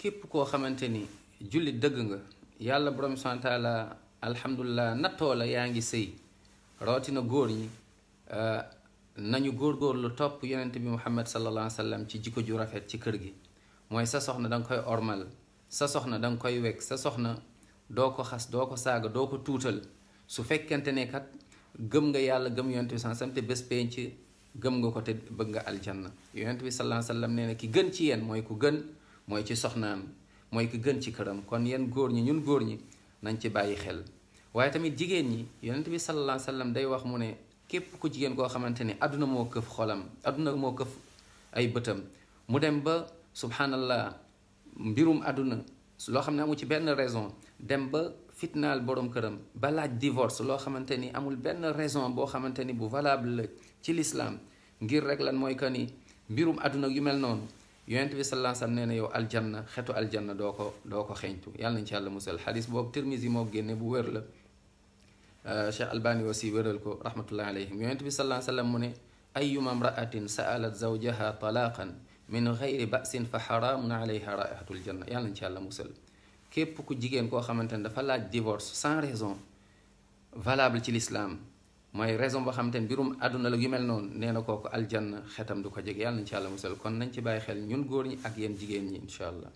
képp koo xamante ni jullit dëgg nga yàlla borom subhanahu wa taala alhamdulilah nattoo la yaa ngi sëy rawatina góor ñi nañu góorgóorlu topp yonent bi muhammad sallallahu alayhi wa sallam ci jikko ju rafet ci kër gi mooy sa soxna danga koy ormal sa soxna danga koy wekk sa soxna doo ko xas doo ko saaga doo ko tuutal su fekkente ne kat gëm nga yàlla gëm yonent bi sallallahu alayhi wa sallam te bés penc gëm nga ko te bëgg nga aljanna yonent bi sallallahu alayhi wa sallam nee na ki gën ci yéen mooy ku gën mooy ci soxnaam mooy ki gën ci këram kon yéen góor ñi ñun góor ñi nañ ci bàyyi xel waaye tamit jigéen ñi yonent bi sallallahu alayhi wa sallam day wax mu ne képp ku jigéen koo xamante ni àdduna moo këf xolam àdduna moo këf ay bëtam mu dem ba subhanallah mbirum àdduna loo xam ne amu ci benn raison dem ba fitnaal borom këram ba laaj divorce loo xamante ni amul benn raison boo xamante ni bu valable la ci l'islam ngir rek lan mooy que ni mbirum àdduna yu mel noonu yonent bi sallallahu alayhi wa sallam nee na yow aljanna xetu aljanna doo ko xeeñtu yàlla nañ ci yàlla musal xadis boobu Tirmisi moo génne bu wér la Cheikh Albani aussi wéral ko rahmatullahi alayhim yonent bi sallallahu alayhi wa sallam mu ne ayyuma imra'atin sa'alat zawjaha talaqan min ghayri ba'sin fa haramun alayha raihatul janna yàlla nañ ci yàlla musal képp ku jigéen koo xamante ne dafa laaj divorce sans raison valable ci l'islam mooy raison boo xamante ne mbirum àdduna la yu mel noonu nee na kooku aljanna xetam du ko jege yàlla nañ ci yàlla musal kon nañ ci bàyyi xel ñun góor ñi ak yéen jigéen ñi incha allah